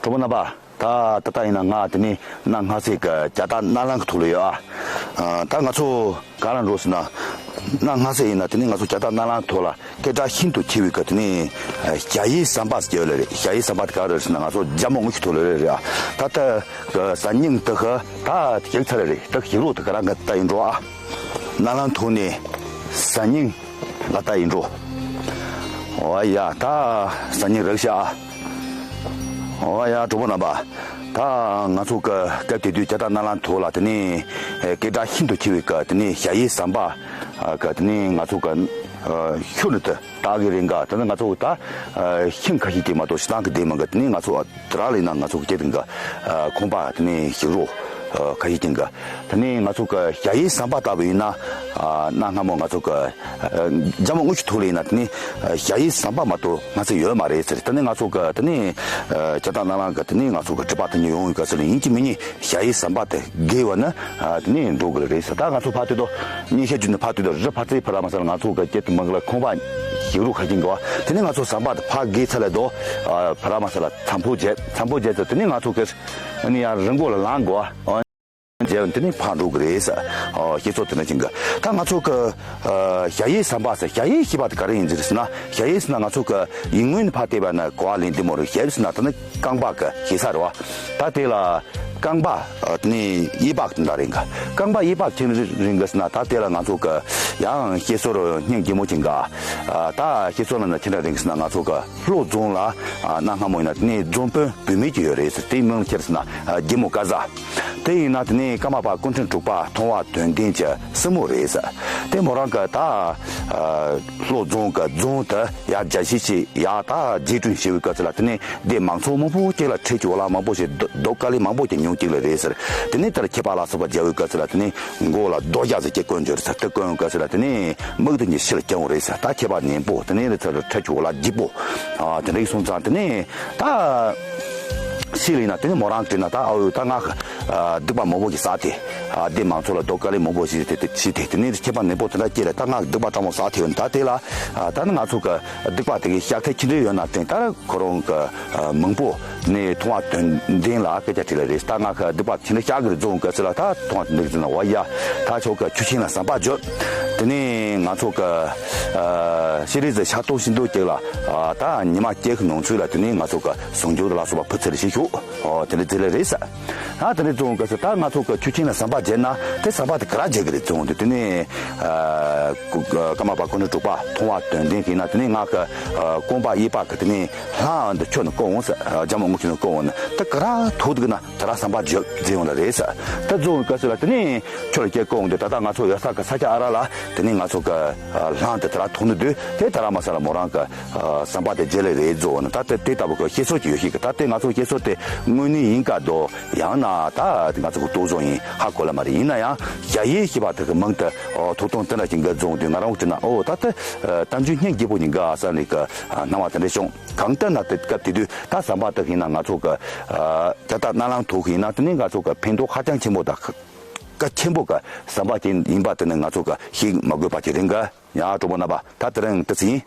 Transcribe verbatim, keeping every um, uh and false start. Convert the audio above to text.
གྲོགས་པོ་རྣམ་པ། ད་ད་ལྟ་ཡིན་ན་ང་དེ་ནས་གནའ་སྔ་སེ་གི་རྒྱལ་དར་གནའ་གླང་གི་ཐོག་ལ་ཡོད་ཨ། ད་ང་ཚོ་ག་རེ་འགྲོ་ཟེར་ན། གནའ་སྔ་སེ་ཡིན་ན་དེ་ནས་ང་ཚོ་རྒྱལ་དར་གནའ་གླང་ཐོག་ལ་སྐད་གྲགས་ཤིན་ཏུ་ཆེ་བའི་གི་དེ་ནས་ཞ་ཡི་ཟམ་པ་ཟེར་གྱི་ཡོད་ལེ་རེད། ཞ་ཡི་ཟམ་པ་དེ་ག་རེ་རེད་ཟེར་ན་ང་ཚོ་རྒྱལ་མོ་དངུལ་ཆུ་ཐོག་ལ་རེད་རེད་ཨ། ད་ལྟ་གི་གཟའ་སྙིང་དེ་གི་ད་ཞིག་ཚར་ལེ་རེད། ད་ཞིག་རོགས་དེ་ག་རང་གི་ད་ཡིན་འགྲོ་ཨ། གནའ་གླང་ཐོག་ནས་གཟའ་སྙིང་ལ་ད་ཡིན་འགྲོ། ཨོ་ཡ། ད་གཟའ་སྙིང་རག་ཤག་ཨ། ཨོ་ཡ། གྲོགས་པོ་རྣམ་པ། ད་ང་ཚོ་གི་སྐབས་དེ་དུས་རྒྱལ་དར་གནའ་གླང་ཐོག་ལ་དེ་ནས་སྐད་གྲགས་ཤིན་ཏུ་ཆེ་བའི་གི་དེ་ནས་ཞ་ཡི་ཟམ་པ་གི་དེ་ནས་ང་ཚོ་གི་ཤུལ་ནས་དེ་དག་གི་རིང་ག་དེ་ནས་ང་ཚོ་ད་ཤིང་ཁ་ཤས་ཀྱི་མ་གཏོགས་ཤིང་ཐང་གི་དེ་མང་གི་དེ་ནས་ང་ཚོ་དེ་རང་ལས་ན་ང་ཚོ་གི་སྐད་དེ་གི་ཁང་པ་དེ་ནས་ཞིག་རོགས་ཁ་ཤས་ཀྱི་གི་དེ་ནས་ང་ཚོ་གི་ཞ་ཡི་ཟམ་པ་ལྟ་བུ་ཡིན་ན། གནའ་སྔ་མོ་ང་ཚོ་གི་རྒྱལ་མོ་དངུལ་ཆུ་ཐོག་ལ་ཡིན་ན་དེ་ནས་ཞ་ཡི་ཟམ་པ་མ་གཏོགས་ང་ཚོ་ཡོད་མ་རེད་ཟེར། དེ་ནས་ང་ཚོ་གི་དེ་ནས་རྒྱལ་དར་གནའ་གླང་གི་དེ་ནས་ང་ཚོ་གི་གྲུ་པ་དེ་ཉིད་ཡོང་བའི་སྐབས་སུ་ལ་ཡིན་གཅིག་མིན་གཉིས་ཞ་ཡི་ཟམ་པ་དེ་བརྒལ་བ་ནི་དེ་ནས་འགྲོ་དགོས་རེད་ཟེར། ད་ང་ཚོ་ཕར་ལྟོས་དོ། ཉིན་ཤས་བརྒྱུད་ནས་ཕར་ལྟོས་དོ། རི་ཕར་ཚེ་ཕ་ར་མ་ས་ལ་ང་ཚོ་གི་སྐད་དུ་མང་གི་ལ་ཁང་པ་ཞིག་རོགས་ཁ་ཤས་ཀྱི་གི་བ། དེ་ནས་ང་ཚོ་ཟམ་པ་དེ་ཕར་བརྒལ་ཚར་ལེ་དོ། ཕ་ར་མ་ས་ལ་མཚམས་ཕོ་བརྒྱད། མཚམས་ཕོ་བརྒྱད་ཚེ་དེ་ནས་ང་ཚོ་གི་ཨ་ནི་ཡང་རི་མགོ་ལ་ལངས་དགོས། རྗེས་དེ་ནས་ཕར་འགྲོ་གི་རེད་ཟེར། ཨོ། ཤེས་སོ་དེ་འདྲ་ཅིག་གི། ད་ང་ཚོ་གི་ཨ་ཞ་ཡི་ཟམ་པ་ཟེར། ཞ་ཡི་ཞེས་པ་དེ་ག་རེ་ཡིན་ཟེར་ཟེར་ན། ཞ་ཡི་ཟེར་ན་ང་ཚོ་གི་ཡིག་ངོས་ནས་ཕར་བལྟས་པ་ན་གོ་བ་ལེན་བདེ་མོ་རེད། ཞ་ཡི་ཟེར་ན་ད་ནི་རྐང་པ་གི་ཞེ་ས་རེད་བ། ད་དེ་ལ་རྐང་པ་ཨ་དེ་ནས་གཡས་པ་དེ་འདྲ་རེད་གི། རྐང་པ་གཡས་པ་ཁྱེར་རིང་གི་ཟེར་ན་ད་དེ་ལ་ང་ཚོ་གི་ཡང་ཤེས་སོ་རུ་སྙིང་རྗེ་མོ་ཅིག་གི། ཨ་ད་ཤེས་སོ་ན་ན་ཁྱེར་རིང་གི་ཟེར་ན་ང་ཚོ་གི་ལྷོ་རྫོང་ལ་ཨ་གནའ་སྔ་མོ་ཡིན་ན་དེ་ནས་རྫོང་དཔོན་བུད་མེད་ཅིག་ཡོད་རེད་ཟེར། དེའི་མིང་ལ་ཁྱེར་ཟེར་ན་ཨ་རྒྱལ་མོ་ཀ་ཟ། དེ་ཡིན་ན་དེ་ནས་ཀརྨ་པ་སྐུ་ཕྲེང་དྲུག་པ་མཐོང་བ་དོན་ལྡན་གྱི་སྲིང་མོ་རེད་ཟེར། དེ་མོ་རང་གི་ད་ཨ་ལྷོ་རྫོང་གི་རྫོང་དེ་ཡར་རྒྱ་ཆེ་ཆེ་ཡར་ད་རྗེས་དྲུང་ཞེས་པའི་སྐབས་སུ་ལ་དེ་ནས་སྡེ་མང་ཚོགས་མང་པོ་གཅིག་ལ་ཁྲལ་གྱི་འོ་ལ་མང་པོ་ཞིག་རྡོ་རྡོ་དཀའ་ལས་མང་པོ་ཞིག་མྱོང་གཅིག་ལ་རེད་ཟེར། དེ་ནས་དེར་ཁྱད་པར་ལ་སོགས་པ་མཇལ་བའི་སྐབས་སུ་ལ་དེ་ནས་མགོ་ལ་རྡོ་རྒྱག་ཟེར་གྱི་བཀོན་འཇོག་ཟེར། དེ་བཀོན་སྐབས་སུ་ལ་དེ་ནས་མིག་དེ་གཉིས་ཕྱིར་བརྐྱང་བ་རེད་ཟེར། ད་ཁྱད་པར་ནན་པོ་དེ་ནས་རེད་ཟེར། ཁྲལ་གྱི་འོ་ལ་རྒྱས་པོ་ཨ་དེ་འདྲ་ཞིག་སོང་ཙང་དེ་ནས་ད་ཤི་ལ་ཡིན་ན་དེ་ནས་མོ་རང་དྲིས་ན་ད་ཨ་འོ་ད་ང་ཨ་སྡིག་པ་མང་པོ་ཞིག་བསགས་ཏེ་ཨ་སྡེ་མང་ཚོགས་ལ་རྡོ་དཀའ་ལས་མང་པོ་ཞིག་དེ་དེ་བྱས་ཏེ་དེ་ནས་ཁྱད་པར་ནན་པོ་དེ་འདྲ་སྐྱེས་ལ་ད་ང་སྡིག་པ་གྲང་མོ་བསགས་ཐེ་ཡོད། ད་དེ་ལ་ཨ་ད་ནི་ང་ཚོ་གི་སྡིག་པ་དེ་གི་བཤགས་ཐེ་ཅི་འདྲ་ཡོད་ན་དྲན། ད་ཁོ་རང་གི་མང་པོ་ནས་མཐོང་བ་དོན་ལྡན་ལ་སྐད་ཆ་དྲིས་ལ་རེད། ད་ང་གི་སྡིག་པ་ཕྱིན་ལ་བཤགས་གི་རེད་རྫོང་གི་ཟེར་ལ། ད་མཐོང་བ་དོན་ལྡན་ཟེར་ན་འོ་ཡ། ད་ཁྱོད་གི་ཆུ་ཆེན་ལ་ཟམ་པ་བརྒྱབ། དེ་ནས་ང་ཚོ་གི་ཤི་རི་ཟི་ཤ་སྟོང་ཤིན་ཏུ་ཀྱི་ལ་ད་ཉི་མ་སྐྱེ་གི་ནང་ཚུད་ལ་དེ་ནས་ང་ཚོ་གི་ཟུང་འཇུག་ལ་སོགས་པ་ཕུལ་ཚར་ཞིག་ཞུ། ཨོ་དེ་འདྲ་ཟེར་ལ་རེད་ཟེར། ད་དེ་ནས་རྫོང་གི་ཟེར། ད་ང་ཚོ་གི་ཆུ་ཆེན་ལ་ཟམ་པ་བརྒྱབ་ན་དེ་ཟམ་པ་དེ་ག་ར་བརྒྱབ་གི་རེད་རྫོང་དེ། དེ་ནས་ཀརྨ་པ་སྐུ་ཕྲེང་དྲུག་པ་མཐོང་བ་དོན་ལྡན་གྱིས་ན་དེ་ནས་ང་གི་རྐང་པ་གཡས་པ་གི་དེ་ནས་ལྷ་འདི་ཁྱོད་ནི་བཀོག་འོང་ཟེར། རྒྱལ་མོ་དངུལ་ཆུ་ནི་བཀོག་འོང་ནི་དེ་ག་ར་ཐུག་འདུག་ན་དེ་ར་ཟམ་པ་བརྒྱབ་ཟེར་ཡོང་ལ་རེད་ཟེར། ད་རྫོང་གི་སྐབས་སུ་ལ་དེ་ནས་ཁྱོད་ལ་སྐད་བཀོག་འོང་དུས་ད་ལྟ་ང་ཚོ་ཡོད་ས་གི་ས་ཆ་ཨ་ར་ལ་དེ་ནས་ང་ཚོ་གི་ལྷ་འདི་དེ་ར་ཐུག་ནི་འདུག་དེ་དེ་ར་མ་ས་ལ་མོ་རང་གི་ཟམ་པ་དེ་བརྒྱབ་ལེ་རེད་རྫོང་ནི། ད་དེ་དེ་ལྟ་བུ་གི་བཤད་སྲོལ་གྱི་ཡོད་ཤིག་གི། ད་དེ་ང་ཚོ་བཤད་སྲོལ་དེ་དངོས་གནས་ཡིན་ག་དོ། ཡང་ན་ད་ང་ཚོ་གི་རྟོག་བཟོ་ཡིན་ཧ་གོ་ལ་མ་རེད། ཡིན་ན་ཡང་ཞ་ཡི་ཞེས་པ་དེ་གི་མིང་དེ་ཐོགས་སྟངས་དེ་འདྲ་ཞིག་གི་རྫོང་དུས་ང་རང་དྲིས་ན་ཨོ་ད་དེ་གཏམ་རྒྱུད་སྙིང་རྗེ་པོ་ཞིག་ག་བསམ་ནས་གི་སྣང་བ་དེ་འདྲ་བྱུང་། གང་ལྟར་ན་དེ་སྐབས་དེ་དུས་ད་ཟམ་པ་དེ་ཡིན་ན་ང་ཚོ་གི་རྒྱལ་དར་གནའ་གླང་ཐོག་ཡིན་ན་དེ་ནི་ང་ཚོ་གི་ཕན་ཐོགས་ཧ་ཅང་ཆེན་པོ་དང་གལ་ཆེན་པོ་གི་ཟམ་པ་ཅིག་ཡིན་པ་དེ་ནི་ང་ཚོ་གི་ཤེས་མ་དགོས་པ་ཅིག་རེད་གི། ཡ་གྲོགས་པོ་རྣམ་པ། ད་དེ་རིང་འདི་ཙམ་ཡིན།